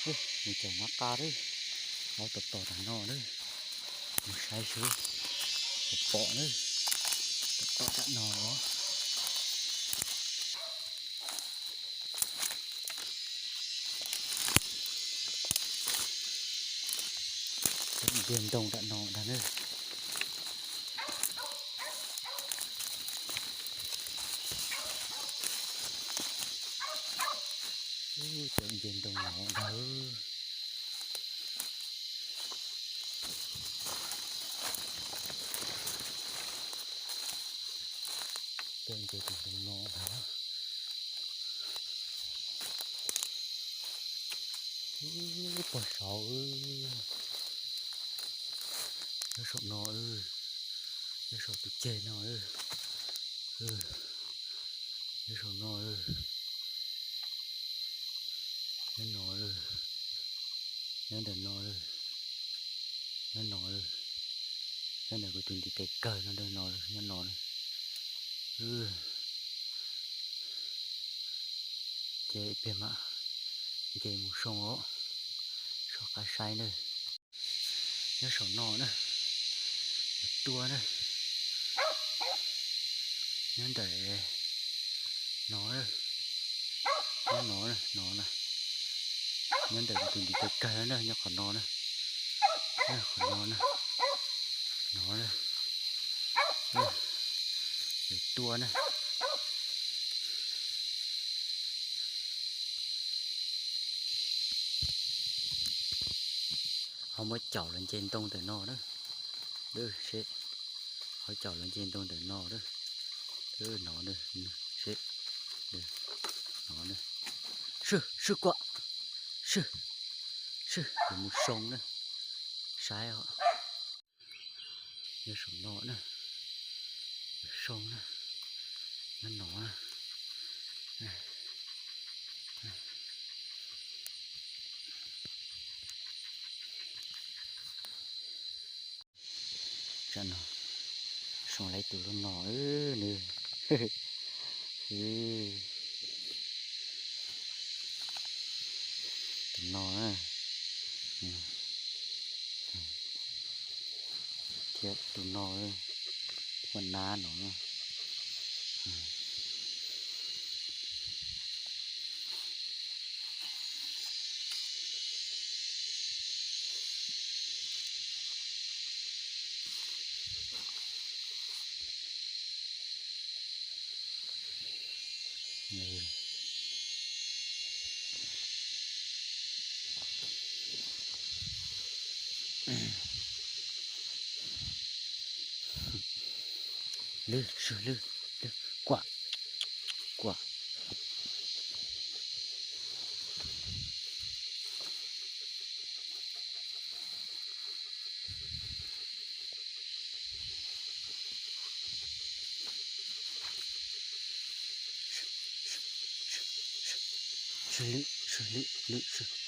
Nws cov nab qa lawm, aub tom tom nram no lawm. Mus saib seb puas pom lawm, tom tom nram no. Cov ncej ntoo nram no ntag na. Cov ncej ntoo no ntag. Cov ncej ntoo no ntag. Pog saud, nyob saum no, nyob saum tus ceg no, nyob saum no, nyob no, nyob ntawm no, nyob no, nyob ntawm kuv tus ntiv tes kawg no, nyob no, nyob no. Ces ib pliag mam nce mus soo os, soj qab saib na. Nyob saum no na, tua na, nyob ntawm no, nyob no, no na, nyob ntawm tus ntiv tes kawg na, nyob qhov no na, qhov no na, no na, tua na. Ho muab caum los nce ntoo ntawm no na. Seb, ho caum los nce ntoo ntawm no na. No, seb, no, swb, swb kuam, swb, swb, yuav mus soo na, saib os. Nyob saum no na, soo na, nyob no na. Tsam no soo lawm tus loj no nws, tus no na, thiab tus no, ua nab no. Lwb, swb, lwb, lwb, kuam, kuam. Swb lwb, swb lwb, lwb, swb.